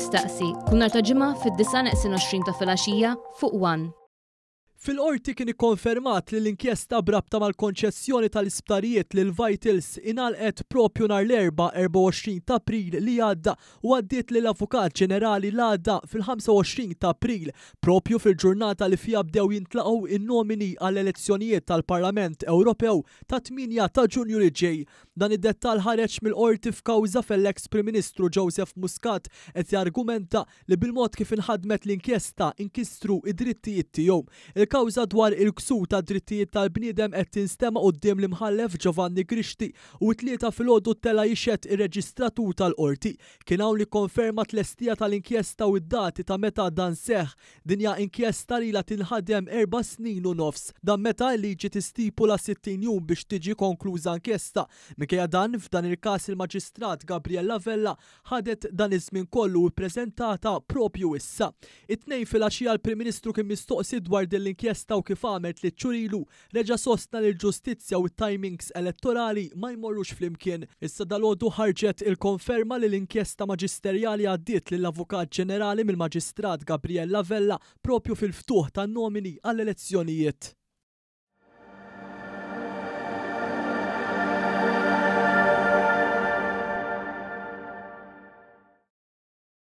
Jistaqsi, kull nhar ta' Ġimgħa fid-disgħa neqsin 20 ta' filgħaxija fuq one. Fil-Qorti kien ikkonfermat li l-inkjesta b'rabta mal-konċessjoni tal-isptarijiet lil Vitals ingħalqet propju nhar l-Erbgħa 24 ta' April li għadda u għaddiet lill-Avukat Ġenerali l-għada fil-25 ta' April, propju fil-ġurnata li fiha bdew jintlaqgħu n-nomini għall-elezzjonijiet tal-Parlament Ewropew tat-8 ta' Ġunju li ġej. Dan id-dettall ħareġ mill-Qorti f'kawża fejn l-eks Prim Ministru Joseph Muscat qed jargumenta li bil-mod kif inħadmet l-inkjesta inkisru d-drittijiet tiegħu. Il-kawża dwar il-ksur tad-drittijiet tal-bniedem qed tinstema' quddiem l-Imħallef Giovanni Grixti u t-Tlieta filgħodu tela' jixhed ir-reġistratur tal-Qorti. Kien hawn li kkonferma t-tlestija tal-inkjesta u d-dati ta' meta dan seħħ. Din hija inkjesta li ilha tinħadem erba' snin u nofs. Dan meta l-liġi tistipula 60 jum biex tiġi konkluża inkjesta. Minkejja dan, f'dan il-każ il-Maġistrat Gabriella Vella ħadet dan iż-żmien kollu u ppreżentatha proprju issa. It-Tnejn filgħaxija l-Prim Ministru kien mistoqsi dwar din l-inkjesta u kif għamel tliet xhur ilu, reġa' sostna li l-ġustizzja u t-timings elettorali ma jmorrux flimkien. Issa dalgħodu ħarġet il-konferma li l-inkjesta maġisterjali għaddiet lill-Avukat Ġenerali mill-Maġistrat Gabriella Vella proprju fil-ftuħ tan-nomini għall-elezzjonijiet.